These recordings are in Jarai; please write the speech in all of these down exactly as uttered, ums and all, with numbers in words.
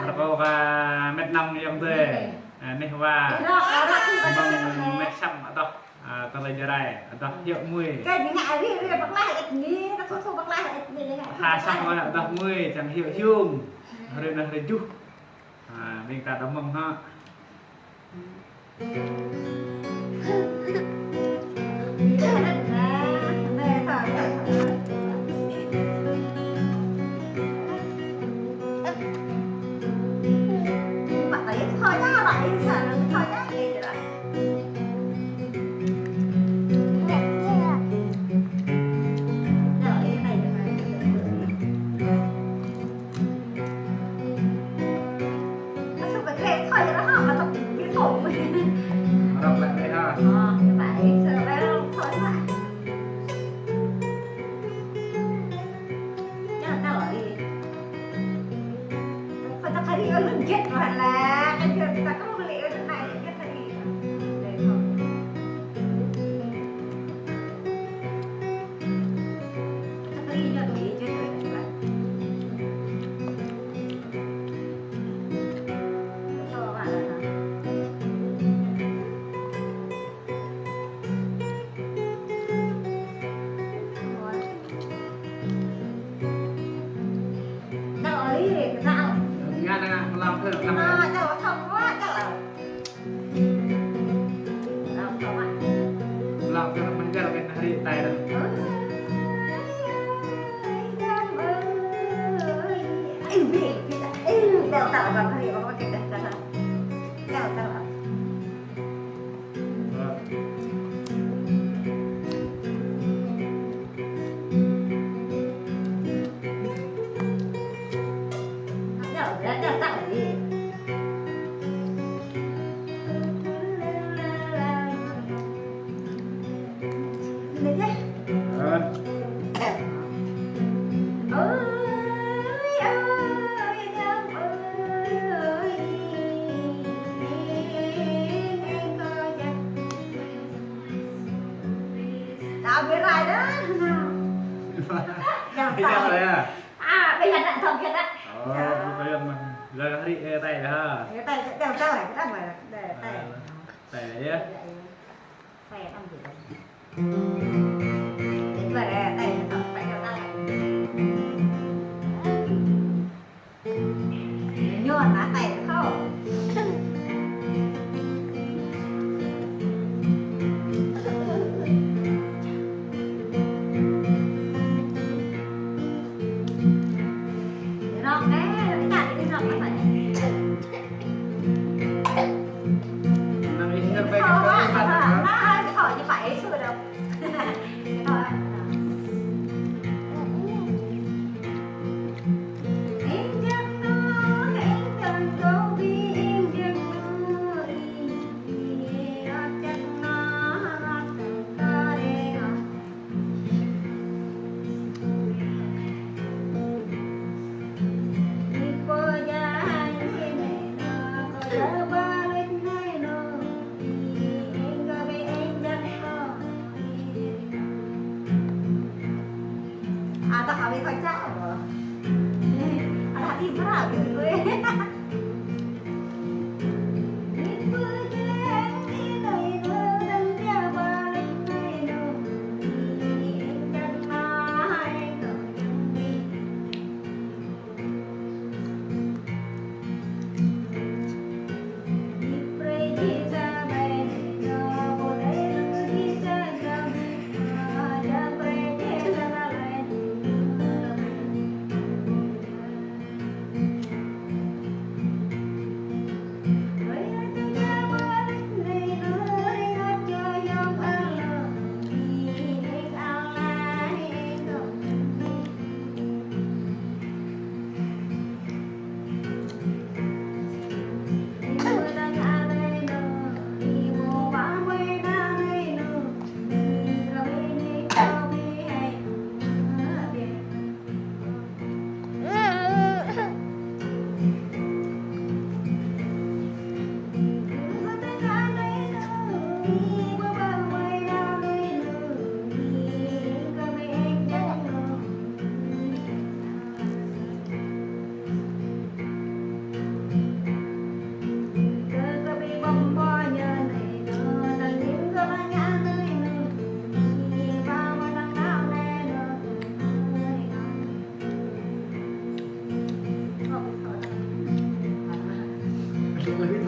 Rơkâo kơ met năm ayŏng adơi. Ơ, neh wa. Mơ̆ng met săm adoh, ơ, tơlơi Jarai, adoh Hiơ̆ Mui. Tha săm adoh Mui, čang Hiơ̆ Hiung. Hrơi anai hrơi tơjuh. Ơ, ƀing ta đa mơ̆ng hă. Ngă ngă mlam thơ ngă. Mlam thơ mơ̆ng găl kơ hrơi tai dơ̆ng. Tao bê rai đó. Yang tao. Ơ, bê yang nak tao kia nak. Ơ, bê yang mơ̆n. Lơ hari, ơ, tai dah. Ơ, tai, tai, tai, tai, tai, tai. Ơ, tai ya. Tai, tai, tai. Itu ada tai, tai, tai, tai. Ñu nă tai thâo. Rơ̆k neh, rơ̆k neh, rơ̆k neh. Năng ih nge ƀai kơ thâo, thâo, thâo, thâo, thâo, thâo, thâo, thâo, thâo, thâo. Tui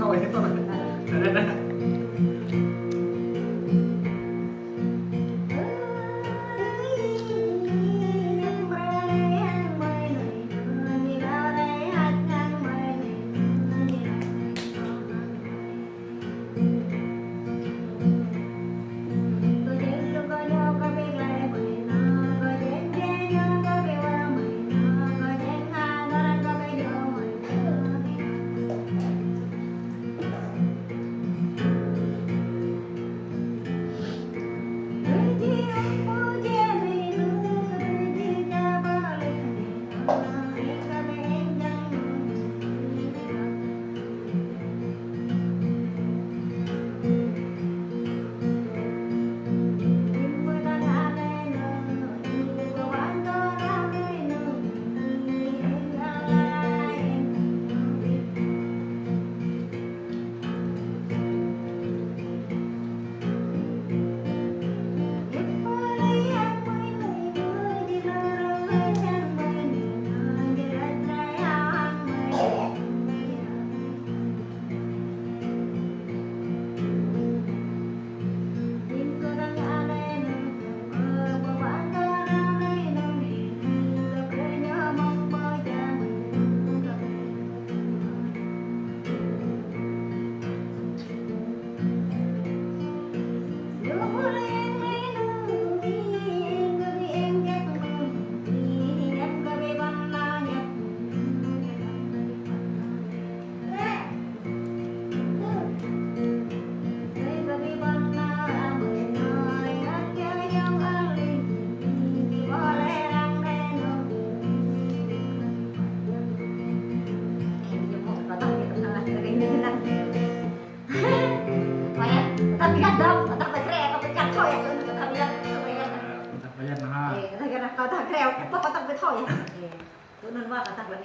anŭn mơ̆ kơ tah